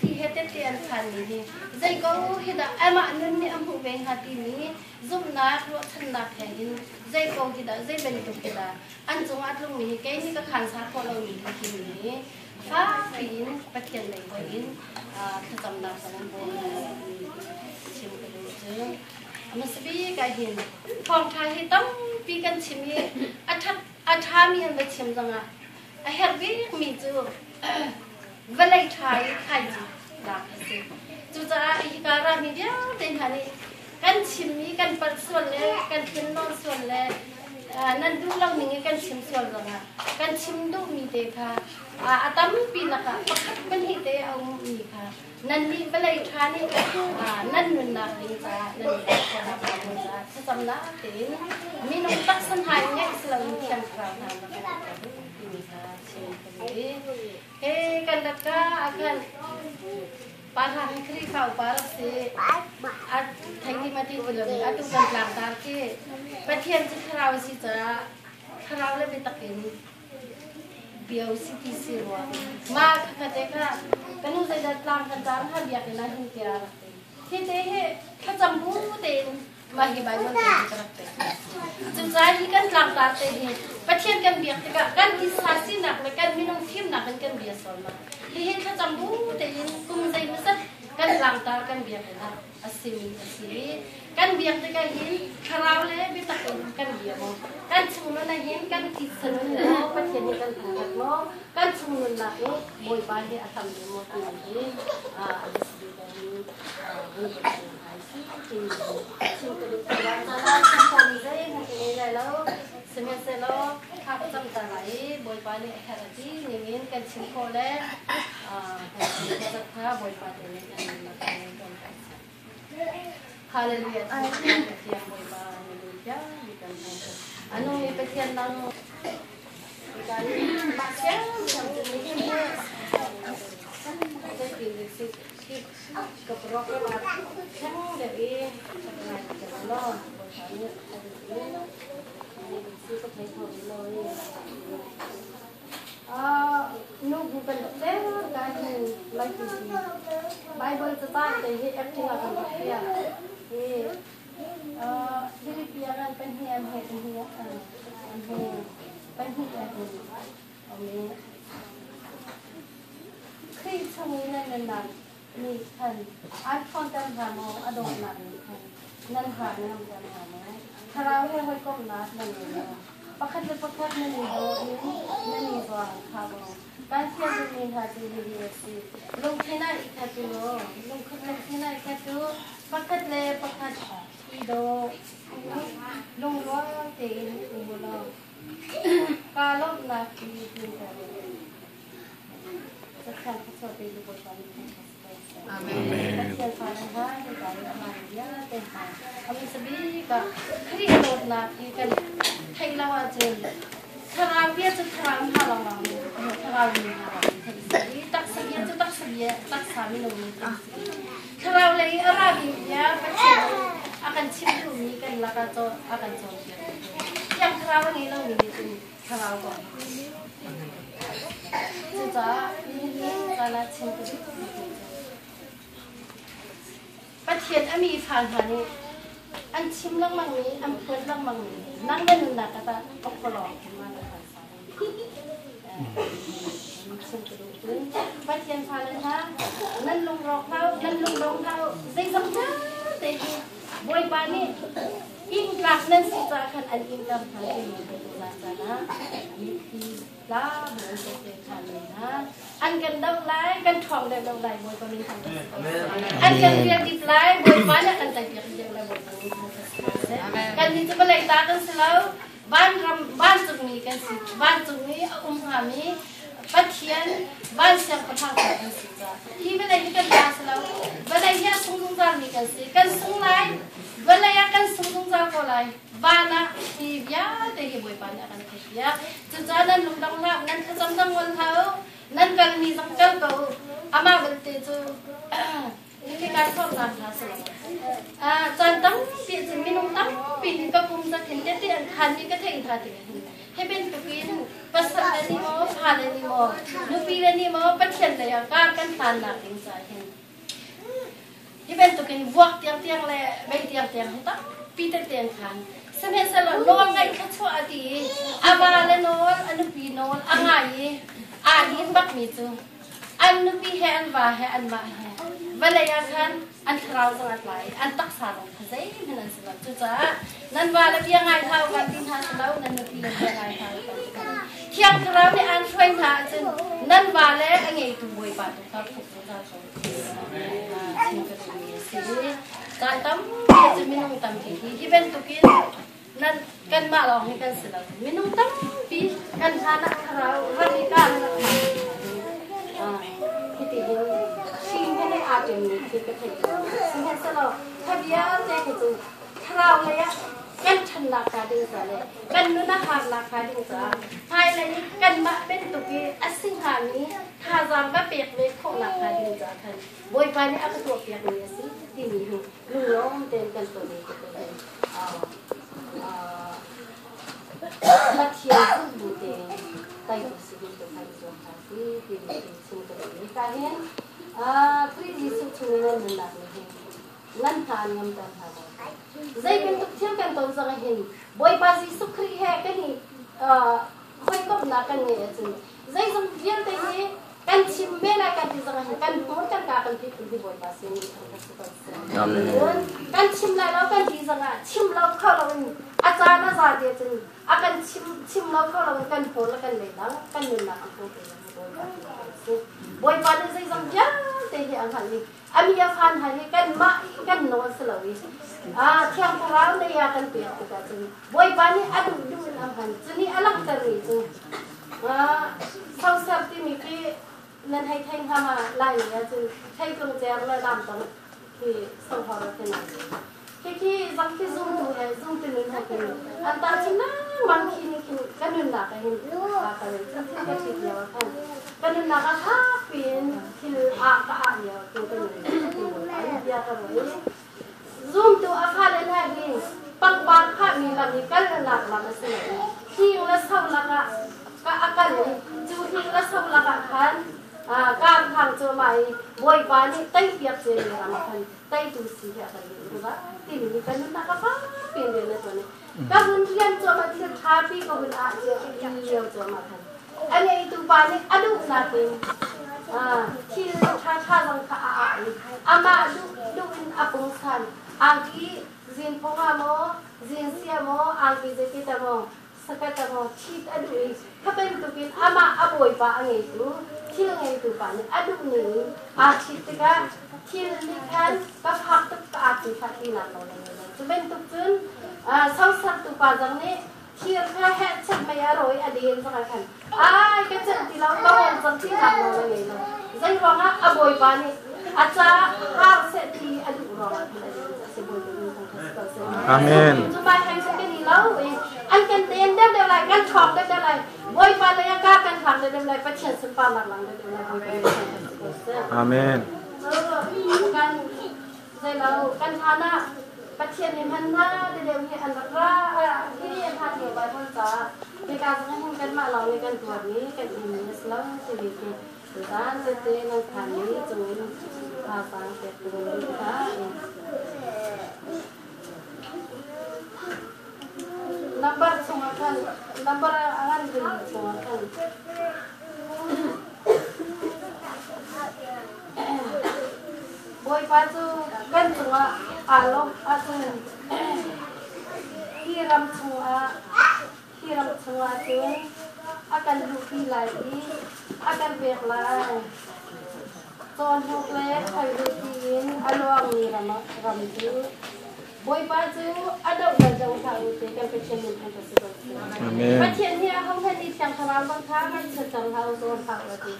mitthli he tette an phanmi hi zei ko hi dah amah nun nih a hmuh ve hnga timi zumhnak ruahchannak he hin zei ko hi dah zei bantuk hi dah an cungah tlungmi hi kei nih ka khansa khawh lomi hi timi hi fakpi in Pathian lei hoih in thlacamnak zong an bawm chim ka duh cu hmasabik ah hin thawngṭha hi tampi kan chim i a ṭhat a ṭhami an va chim zongah a herh bikmi cu vawlei ṭha i thlaici lak a si. Cucaah hika rami vialte hna nih kan chimmi kan palh sual le kan thlennawn sual le nan duh lo ning i kan chim sual zongah kan chim duhmi te kha a tampi lakah pakhat pahnih te a ummi kha nan nih vawlei ṭha nih nan nunnak ding caah nan nunnak khawhnak ding caah thlacamnak tein minung taksa hna in ngeih si loin thiang thlarau hna na kan timi kha chim ka duh i he kan rat ka ah khan pa hla hi Khrihfa upa rak si a thei ti ma ti ti lo atu kan tlangtar khi Pathian cu thlarau a si caah thlarau le biatak in Bio si ti si rua. Ma kha te kha kanu zeidah tlang kan tar ha biakinn ah hin tiah rak ti. Hi te hi thlacam bu tein mah hi Bible te hi ka rak pek. Cucaah hi kan tlangtar te hi Pathian kan biak tikah kan tisa sinak le kan minung fimnak in kan bia sual ma. Hi hi thlacam bu tein kum zeimawzat kan tlangtar kan biakinn ah a simi a si. Kan biak tikah hin thlarau le biatak in kan bia maw? Kan chung nun ah hin kan titsa nun maw Pathian nih kan thangṭhat maw? Kan chung nunnak nih Bawipa hi a hlam ve maw timi hi a biapi in vun kan ai si timi chim ka duh. Caan ah zeihmanh ka ngei lai lo. Sihmanhsehlaw thla ka cam ta lai i Bawipa nih a herh a ti ningin kan chim khawh le kan chim khawh zat kha Bawipa te nih an nunnak kan kan Hallelujah Pathian Bawipa na nun thiang kan Anung mi Pathian nang mah siang siang cu ni ka program ah thleng deuh i ngai law Bawipa nih a duh i si ka thei kho lo i Nu bu kan tel ka hin lai ti Bible ca te hi acting ah kan rak piah hi Philippine kan pahnih an he pahnih an he pahnih an he ami Khrih chung i nan nunnak nih khan an ṭhawnter hna maw a dawtnak nih khan nan ha nan umter hna maw thlarau he hawikomhnak nan ngei maw pakhat le pakhat nan i daw in nan i zuang kha maw kan thiam duhmi hna cu hihi a si lungthin ah i khat u law lungthin ah i khat u pakhat le pakhat i daw u lungrual tein um u law kaa lawmhnak i tlinter u. Amen. Khrih dawtnak hi kan theih lo ahcun thlarau bia cu thlarau hna lawngah thlarau mi hna lawng taksa bia cu taksa bia taksa minung nih thlarau lei a rami bia Pathian a kan chim duhmi kan lakah a kan cawnpiak thiang thlarau a ngei lomi nih cun thlarau kong Cucaah nihin caan ah chim ka duh Pathian a mi fa hna nih an chim lengmangmi, an phuan lengmangmi nang na nunnak ah tah pakpalawng ma na phan sa chim ka duh cun Pathian fale hna nan lungrawk hlah nan lungdong hlah zeizong vialte hi Bawipa nih Inntlak nan si caah khan an innter hna timi biaduhnak caan ah mitthli tla bu in tehte khaan men hna. An kan doh lai, kan ṭhawng deuh lo lai, Bawipa min thang An kan rial dip lai, Bawipa nih a kan teipiak deuh lai, Bawipa min thang Kannih cu vawlei ta kan si lo, vanram vancungmi kan si. Vancungmi a um hngami Pathian van siangpahrang ta kan si caah hi vawlei hi kan ta si lo. Vawlei hi a sung zungzalmi kan si. Kan sung lai, Vawlei ah kan sung zungzal ko lai. Van ah hi vialte hi Bawipa nih a kan theihpiak. Cucaah nan lungdong hlah, nan thlacam zong ngol hlah u, nan kalmi zong kal ko u. Amah belte cu hika sawmnak hna si lo. Caan tampi cun minung tampi nih ka kum zathin tete an khan i ka theih hna tikah hin. Hi bantukin pasal le nih maw, fale nih maw, nupi le nih maw Pathian lei ah kar kan hlannak ding caah hin hi bantukin vuak tiangtiang le bei tiangtiang hi tampi tete an khan. Sihmanhsehlaw nawl ngaih thluachuah a ti i a va le nawl, a nupi nawl a ngai i aa din bakmi cu an nupi he an va he anmah he vawlei ah khan an thlarau zong a tlai an taksa zong kha zeihmanh an si lo. Cucaah nan va le bia ngai hlah u kan ti hna si lo, nan nupi le bia ngai hlah u kan ti hna. Thiang Thlarau nih aan hruai hna ahcun nan va le a ngeitu Bawipa tu kha phuak zungzal ko. Chim ka duhmi a si. Caan tampi cu minung tampi hi hi bantukin nan kanmah lawng hi kan si lo. Minung tampi kan hlan ah thlarau ram i kaan rak hiti hin hri he aa ṭemmi khi ka theih. Sihmanhsehlaw kha vialte khi cu thlarau lei ah kan ṭhannak hnga ding ca le kan nun a harnak hnga ding caah hmailei i kanmah bantuk i a si hngami thazaang va pek ve khawhnak hnga ding caah khan Bawipa nih a ka tuahpiakmi a si timi hi lunglawm tein kan tuah ve ko hin Pathian zumh bu tein tei u si ding tu kha i zuam hna si timi hi chim ka duh. Hika hin Khrih Jesuh chung i nan nunnak nih hin nan hna an ngamter hna maw? Zei bantuk thil kan ton zong hin Bawipa Jesuh Khrih he kan i hawikomhnak kan ngeih ahcun zeizong vialte hi kan chim ve lai kan ti zong hin kan hmur kan ka kan ti phun hi Bawipa sin in kan si ko. Amen. Kan chim lai lo kan ti zong ah chim lo kho lo in a caan a za te cun a kan chim chim lo kho lo in kan hmur le kan lei dang kan nunnak a hmu te Bawipa si. Bawipa nih zeizong vialte hi a hngalh i a mi a fan hai hi kanmah kan nawl si lo i Thiang Thlarau lei ah kan pek tikah cun Bawipa nih a duh duh in a hman. Cu nih a langhtermi cu soser timi khi nan hei thei hnga ma Laimi ahcun theitlung cer le lamtang khi sohor a ti nai. Khi zang khi zumtu he zumtu nun he khin an tahchun lengmang khi nih khin ka nunnak ah hin ka ka ṭhit lio ah khan ka nunnak ah fak piin thil ah ka ah lio tu ka nun bia ka ruah i zumtu a fale hna hi pangpar phahmi lam i kal nak lam a si lo i hing le so lakah ka a kal i cu hing le so lakah khan kaan phang cuahmah i Bawipa nih teipiak ciami ram ah khan teitu si hi a kan duh va timi hi kan nunnak a fak piin rian a ṭuan i ka hun rian cuahmah thil ṭhapi ka hun ah lio cuahmah khan a ngeitu pa nih a duhnak in thil ṭhaṭha zong kha a ah i amah duh duh in a pungsan angki zin phung ah maw zin sia maw angki zeiti ta maw sakat a maw ṭhit a duh i kha bantukin amah a bawipa a ngeitu thil ngeitu pa nih a duh ning in aa ṭhit tikah thil nih khan ka fak tuk ka aa ti hlah tinak nawl a ngei lo. Cu bantuk cun sosertu pa zong nih thir kha heh chet mei a rawi a den zong ah khan ai ka celh ti lo ka rawn cang tinak nawl a ngei lo. Zei ruangah a bawipa nih a ca har seh ti a duh ruangah khan a den a si bawipa min thang kha si ko seh. Amen. Cu bai heng cu kan i lo i an kan den deuh deuh lai kan ṭhawng deuh deuh lai Bawipa lei ah ka kan hlang deuh deuh lai Pathian sunparnak lang deuh deuh lai Bawipa min thang kha si ko seh. Amen. Kan zeilo kan hlan ah Pathian nih hman hna deuh hi an rak ra hi an hlat lio Bible ca hika zong hin kanmah lawng nih kan tuarmi kan inmi a si lo timi khi Tuzaan tete nan phanmi cungin thazaang pek ding kha Number chungah khan number a ngan dingmi chungah khan Bawipa cu kan cungah aa lawmh ahcun hi ram chungah Hi ram chungah cun a kan luhpi lai i a kan pek lai. Cawhnuk le khuaihliti in a luangmi ram cu Bawipa cu a doh le do hlah u ti kan Pathian min thangṭhat si ko seh. Pathian hi ahohmanh nih Thiang Thlarau zong kha ngaihchiat cang hlah u, zawn hlah u a ti.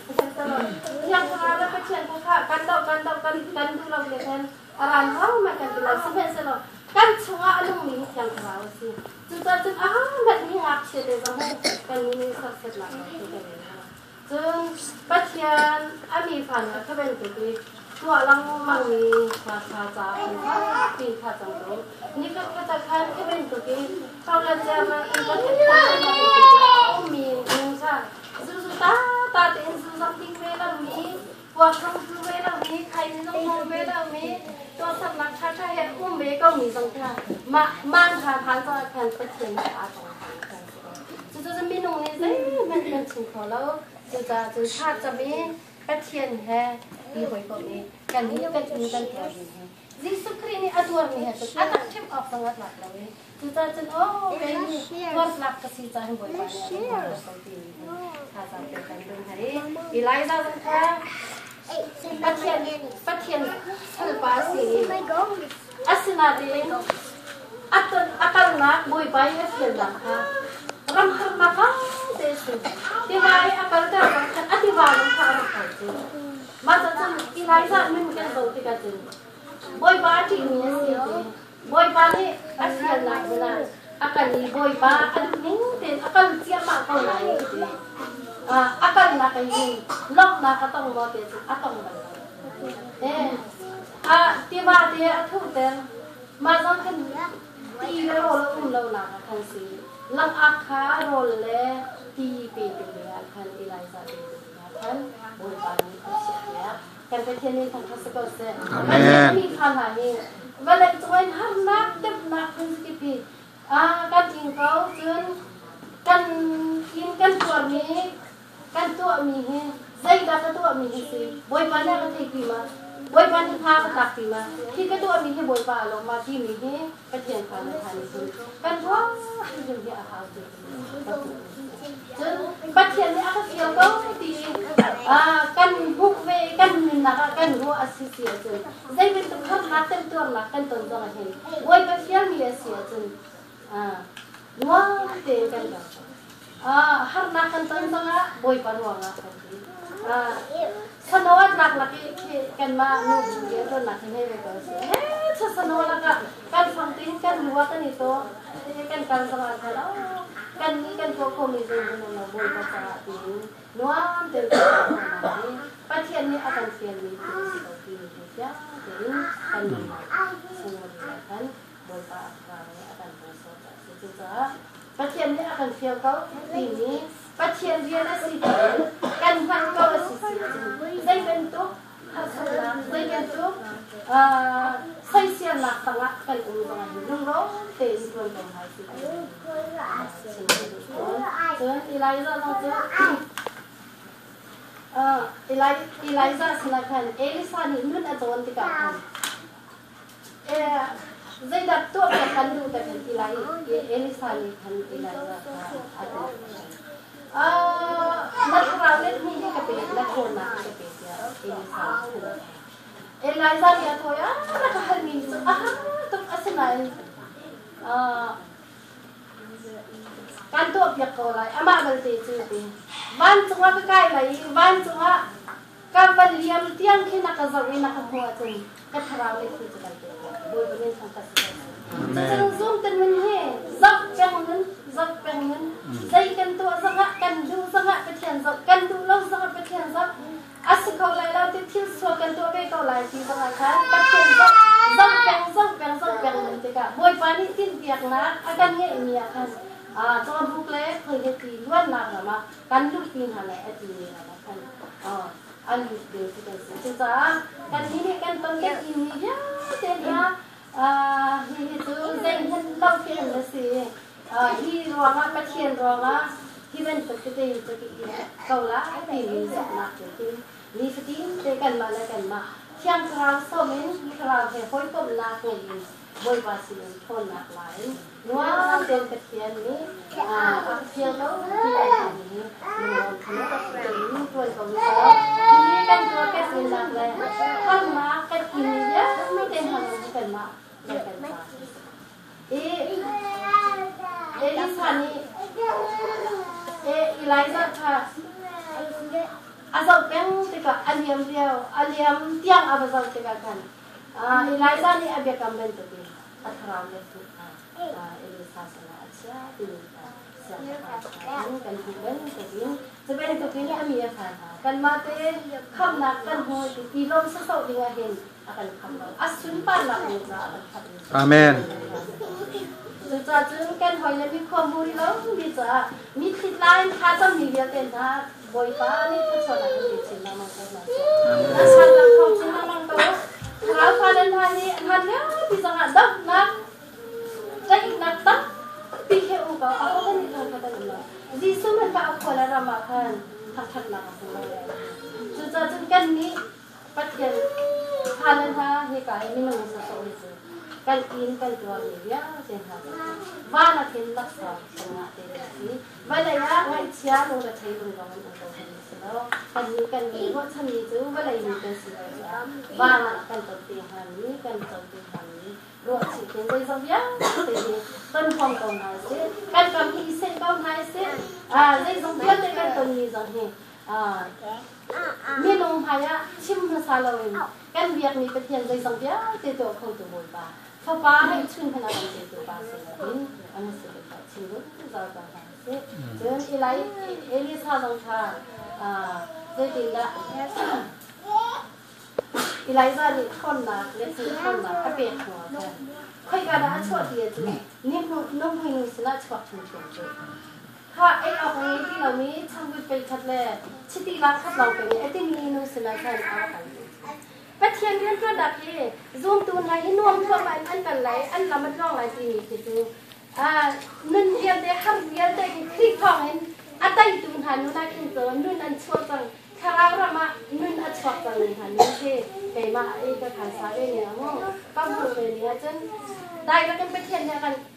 Thiang Thlarau le Pathian kha kha kan doh kan doh kan kan duh lo le khan a ran hau kan ti lo. Sihmanhsehlaw kan chungah a nungmi hi Thiang Thlarau a si. Cucaah cun ahohmanh hi ngakchia te zong hi kan nih sersiatnak lo cu kan ngei hna. Cun Pathian a mi fa hna kha bantuk i Tuah lengmang mi hna kha ca an fakpi kha cang ko. Nikhat khat ah khan khi bantuk in Paulan German in kan ummi nu kha zuzu ta ta tein zu zong ding ve lomi, kuak zong zu ve lomi, khaini zong hmang ve lomi, tuahsernak ṭhaṭha he um ve komi zong kha mah man ha phan zong ah khan Pathian nih aa tong khan kan si ko. Cucu minung nih zeihmanh kan chim kho lo. Cucaah cun thlacam i Pathian he i hawikomh i kan nih kan in kan tuarmi hi Jesuh Khrih nih a tuarmi he cun a tak ṭhim awk zong a tlak lo i cucaah cun aw kei nih tuartlak ka si caah hin Bawipa nih a kan tuar ko timi hi thazaang pek kan duh hna i Elijah zong kha Pathian Pathian salpa a si i asinain a kalnak Bawipa i a fialnak kha ram harnak te a si. Tiva i a kalter bang khan a tiva zong kha a rak kal cu. Mah cun Elijah nun kan zoh tikah cun Bawipa a ṭihmi a si ti. Bawipa nih a fialnak hmun ah a kal i Bawipa a duh ning tein a kal ciahmah ko lai ti. A kalnak in hin lawmhnak a tong maw ti cun a tong bal lo. Tiva te a thuhter. Mah zong khan ti le rawl a um lonak ah khan si. Langak kha rawl le ti pe ding ah khan Elijah pe ding ah khan Bawipa nih a chiahpiak. Kan Pathian nih thangṭhat si ko seh. Amen. Mi fa hna hi vawlei cung in harnak temhnak phun hi kan ing ko cun kan in kan tuarmi kan tuahmi hi zeidah ka tuahmi hi si Bawipa nih a ka theipi ma Bawipa nih hna ka tlakpi ma hi ka tuahmi hi Bawipa a lawm ma timi hi Pathian fa le hna nih cun kan ruah hrimhrim hi a hau ti cun Pathian nih a ka fial ko ti kan hmuh ve kan nunnak ah kan ruah a si si ahcun zei bantuk harnak temtuarnak kan ton zong ah hin Bawipa fialmi a si ahcun nuam tein kan kal. Harnak kan ton zongah Bawipa ruangah kan ti. Sanoat nak lak i khi kanmah nu bu i tonnak hi hei ve ko si. He sano lakah kan fang tin kan lua kan i to kan kal zongah khan kan ni kan tuah khomi zei hmanh lo Bawipa caah tiin nuam tein kan kal hi Pathian nih a kan fialmi thil a si ko timi hi fiang tein kan nunnak sunglawi kan Bawipa a thlarau nih a kan hmuhsawh a si. Cucaah Pathian nih a kan fial ko timi Pathian rian a si tiin kan hngalh ko a si si ahcun zei bantuk harsatnak, zei bantuk soiselnak tangah kan um zongah hin lungrawm tein ṭuan ko hna sih ti chim ka duh fawn. Cun Elijah zong cu Elijah sinah khan Elisa nih nun a cawn tikah khan Zeidah tuah piak kan duh tak in Eli Elisa nih khan Elijah kha a ti. Na thlarau let ni hi ka pe, na ṭhawnnak hi ka pe tiah Elisa nih khan Elijah nih a thawi ah na ka halmi cu a har tuk asinain kan tuah piak ko lai amah belte cu ti vancung ah ka kai lai i vancung ah Ka van liam tiang khi na ka zoh i na ka hmuh ahcun ka thlarau le thi cu kan pek lai. Bawipa min thangṭhat si ko seh. Cucun zumtu nun hi zoh peng nun, zoh peng nun, zei kan tuah zongah kan duh zongah Pathian zoh, kan duh lo zongah Pathian zoh, a si kho lai lo ti thil sual kan tuah ve ko lai ti zongah khan Pathian zoh, zoh peng, zoh peng, zoh peng nun tikah Bawipa nih tinhpiaknak a kan ngeihmi ah khan cawbuk le khuaiheti luannak ram ah kan luhpi hna lai a timi ram ah khan an lut ding cu kan si. Cucaah kannih nih kan ton kan inmi vialte hna hihi cu zeihmanh lo khi an la si. Hi ruangah Pathian ruangah hi bantuk tete hi cu ko lai timi zumhnak tu hin nifatin te kanmah le kanmah Thiang Thlarau sawm in Thlarau he hawikomhnak ngei in Bawipa sinin ṭhawnnak la in nuam tein Pathian nih a fial ko ti a timi hi lunglawn tein ṭuan ko u sih. Hi kan tuah kan innak le harnak kan inmi vialte hna zong hi kanmah le kan ca. I Elisa nih Elijah kha a zoh peng tikah a liam lio a liam tiang a va zoh tikah khan Elijah nih a biakam bantukin a thlarau le hmuh kha Elisa sinah a chiah timi kha Siangpahrang kan hmuh bantukin cu bantukin a mi a fa hna kanmah te khamhnak kan hmu ti lawm sawsawh ding ah hin a kan khamh lo. A sunparnak ding caah a kan khamh. Amen. Cucaah cun kan hawi le mi khua muri lo mi caah mitthli tlai in thlacam mi vialte hna Bawipa nih thluachuahnak in pe chin lengmang ko hna seh. Na sannak thawng chin lengmang ko. Thlarau fale hna nih an han liopi zongah donghnak tlaihnak tampi he um ko. Aho kan nih thangṭhat an um lo. Jesuh hmanh kha a khua le ram ah khan thangṭhatnak a hmu lo. Cucaah cun kannih Pathian fale hna hika i minung sawsawh hi cu kan inn kan tuarmi vialte hna cu van ah khin laksawng sungah te a si. Vawlei ah ngaihchia lungrethei lungdong in um ko hi a si lo. Kannih kan i ruahchanmi cu vawlei mi kan si lo caah van ah kan ton te hngami, kan co te hngami ruahchih khin zeizong vialte hi ton huam ko hna sih. Kan kam hi i seh ko hna sih. Zeizong vialte kan tonmi zong hi Minung hmaiah chim hmasa loin kan biakmi Pathian zeizong vialte tuah khotu Bawipa, Fapa ngeihchun hmanh a kan petu Pa si loin an si bik ah chim zungzal ko hna usih. Cun Eli, Elisa zong kha zeitindah Elijah nih ṭhawnnak le ṭhawnnak a pek hnuah khan khoika dah a chuah ti ahcun nuhmui nu sinah chuak ṭhiamṭhiam cu. Khah, ei awk a ngei ti lomi changvut pei khat le chiti lak khat lawng peng i a timi nu sinah khan a rak kal. Pathian rianṭuannak hi zumtu hna hi nuam thluahmah in an kal lai, an lam a tluang lai timi khi cu nun vialte, har vialte khi Khrih thawngin a teitu hna nun ah khin cun nun an chuah cang. Thlarau ram ah nun a chuak cangmi hna nun khi keimah i ka khansa ve ning ah mu ka hmuh ve ning ahcun dai lakin Pathian nih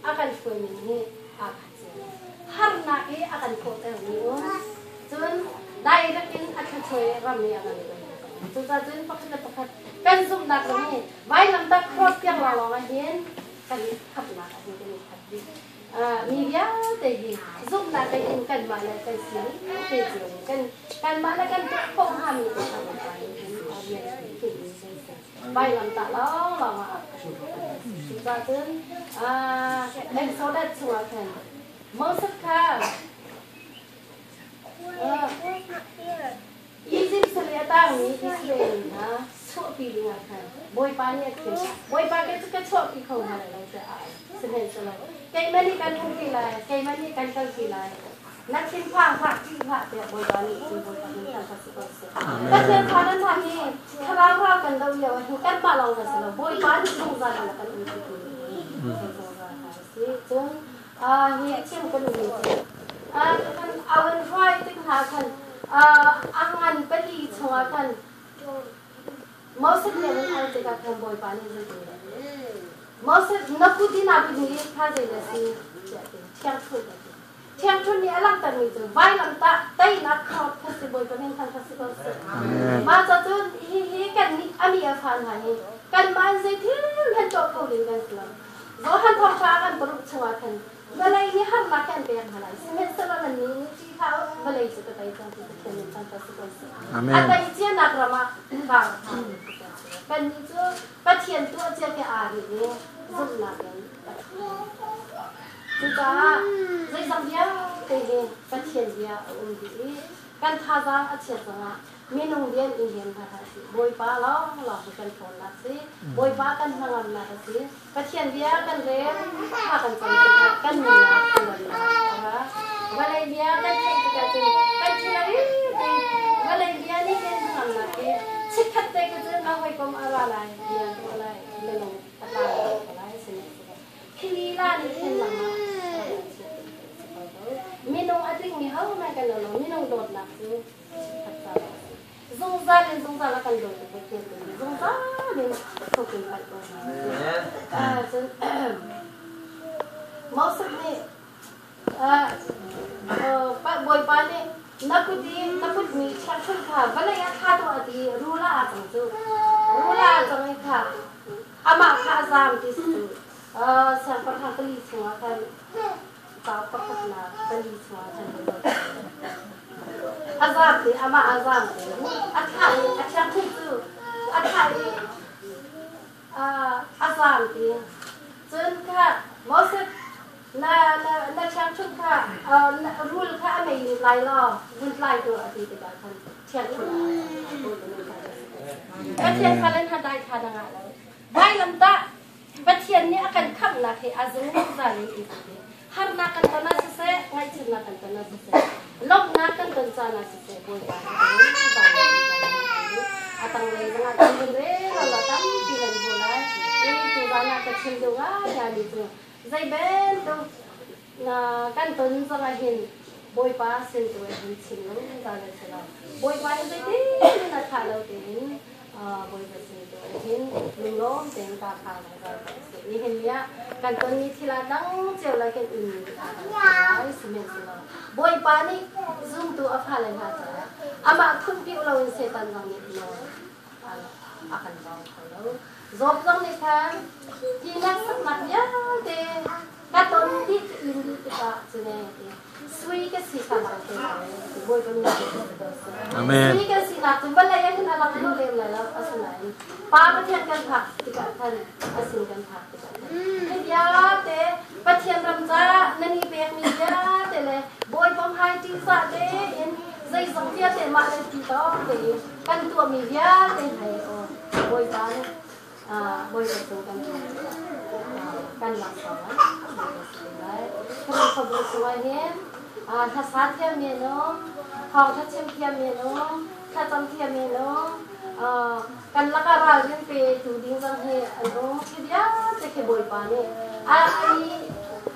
a kan hruai ning hi aa khat cio. Harnak i a kan thawhtermi um cun dai lakin a thluachuai ram i a kan hruai. Cucaah cun pakhat le pakhat kan zumhnak zong hi vailamtah cross tiang lawnglawng ah hin kan i khatnak ah hin kan i khat dih. Mi vialte hi zumhnak lei in kanmah le kan sining te cio in kan kanmah le kan tuah khawh hngami te kha Bawipa nih hin rian khinhmi kan si. Vailamtah lawnglawng ah a Cucaah cun Exodus chungah khan Moses kha Izipt sal i a tangmi Israel mi hna chuahpi dingah khan Bawipa nih a thim. Bawipa kei cu ka chuahpi kho hna lai lo tiah a al. Sihmanhsehlaw keimah nih kan umpi lai, keimah nih kan kalpi lai. Na thinphang hlah, ṭih hlah tiah Bawipa nih cun Bawipa min kha ka si ko seh. Pathian fa nan hna hi thlarau ral kan doh lio ah hin kanmah lawng kan si lo. Bawipa nih zungzal in a kan umpi tu zungzal kha a si. Cun hi a chim ka duhmi cu kan awan hruai tik hna khan a ngan pali chungah khan Moses nih an al tikah khan Bawipa nih zeitindah Moses na kut in aa butmi kha zei na si tiah ti ṭhiangṭhunh a ti. Ṭhiangṭhunh nih a langhtermi cu vailamtah teinak kha kha si Bawipa min khan kha si ko seh. Mah ca cun hihi kan nih a mi a fa hna hi kanmah in zei thil hmanh tuah kho ding kan si lo. Johan thawngṭha a kan paruk chungah khan vawlei nih harnak hi an pek hna lai. Sihmanhsehlaw nannih nih ṭih hlah u, vawlei cu ka tei cang ti Pathian min thangṭhat si ko seh. A tei cianak ram ah kar Kannih cu Pathian tuah cia khi aa rih i zumhnak in Cucaah zeizong vialte hi Pathian bia a um dih i kan thazaang a chiat zongah minung rian in rian hna hlah sih. Bawipa lawnglawng hi kan ṭhawnnak si. Bawipa kan hnangamnak a si. Pathian bia kan rel, thla kan cam tikah kan nunnak kan lamnak a ra. Vawlei bia kan theih tikah cun kan thil a ri Vawlei bia nih hin hnangamnak hi chikkhat te ka cun a hawikom a ra lai, bia tuah lai, minung a tla lai sihmanhsehlaw khi lila nih khin nangmah minung a tlingmi hohmanh kan lo lo minung dawtnak cu chikkhat ca lawng a si. Zungzal in zungzal a kan dawtu Pathian tu nih zungzal in thokin palh ko hna. Cun Moses nih Bawipa nih na kut i na putmi ṭhiangṭhunh kha vawlei ah thla tuah a ti i rul ah aa cang cu. Rul ah aa cang i kha amah kha a zaam ti si cu siangpahrang pali chungah khan cauk pakhatnak pali chungah khan a zaam ti amah a zaam ti a thlah i a ṭhiangṭhunh cu a thlah i a zaam ti. Cun kha Moses Na na na ṭhiangṭhunh kha rul kha a mei in tlai law vun tlai tuah a ti tikah khan ṭhiangṭhunh Pathian fale hna dai thla na ngah lo. Vailamtah Pathian nih a kan khamhnak hi a zungzal in i harnak kan ton ah siseh, ngaihchiatnak kan ton ah siseh, lawmhnak kan ton caan ah siseh, Bawipa nih a tanglei zongah kan vun rel lo tampi nan hmu lai. I tuzan ah ka chim duh ngaingaimi cu zei bantuk kan ton zongah hin Bawipa sin tu in hun chim zungzal a si lo. Bawipa hi zeitin in a thlah lo tiin Bawipa sin tu hin lunglawm tein ka kha zungzal ko a si. Nihin ni ah kan tonmi thil ah dang cio lai kan inmi aa sihmanhsehlaw Bawipa nih zumtu a fale hna caah amah thumpiuh loin Satan zong nih nawl a kan bawng kho lo. Job zong nih khan hi hneksaknak vialte ka ton dih ka in dih tikah cune sui ka si kha lang te lai Bawipa min Amen. Sui kan sinak cu vawlei ah hin a lang lo lem lai lo asinain Pa Pathian kan phak tikah khan a sin kan phak tikah khan hi vialte Pathian ram caah nan i pekmi vialte le Bawipa hmai ṭihzah tein zeizong vialte mah le ti tawk tein kan tuahmi vialte hna hi aw Bawipa nih Bawipa cung kan kan laksawng ah Khrihfabu chungah hin hlasa thiammi an um, thawngṭha chim thiammi an um, thlacam thiammi an um, kan lakah ralrin petu ding zong hi an um. Khi vialte khi Bawipa nih a i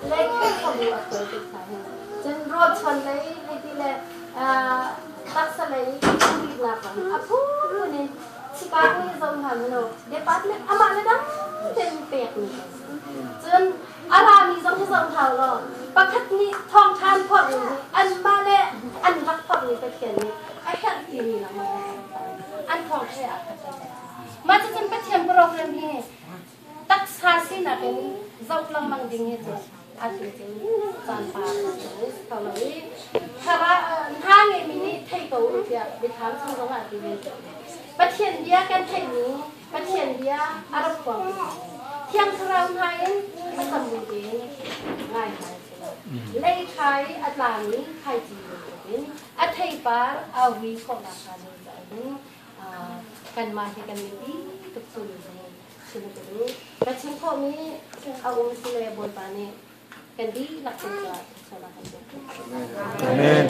le Khrihfabu a hruai tik hna hin cun rawlchuan lei hei ti le taksa lei biknak zong a phunphun in Chicago hi zoh hna mu department amah le dang tein pekmi kan si. Cun a rami zong hi zoh hna law pakhat nih thawngṭha an phorhmi hi anmah le an rak phorhmi Pathian nih a herh timi lengmang an thawngṭha ah khat. Mah cucun Pathian program hi taksa sinak in zoh lengmang ding hi cu atu cu caan pa kho lo i thara hna ngeimi nih thei ko u tiah biathlam chung zongah ti ve. Pathian bia kan theihmi Pathian bia a rak phuang Thiang Thlarau hna in a sammi tein ngai hna lei ṭha i a tlami thlaici bantukin a theipar a hui khawhnak hnga ding caah hin kanmah hi kan biapi tuk tuni chim ka duh. Ka chim khawhmi a um si le Bawipa nih kan dihlak cung caah thluachuahnak kan pek. Amen.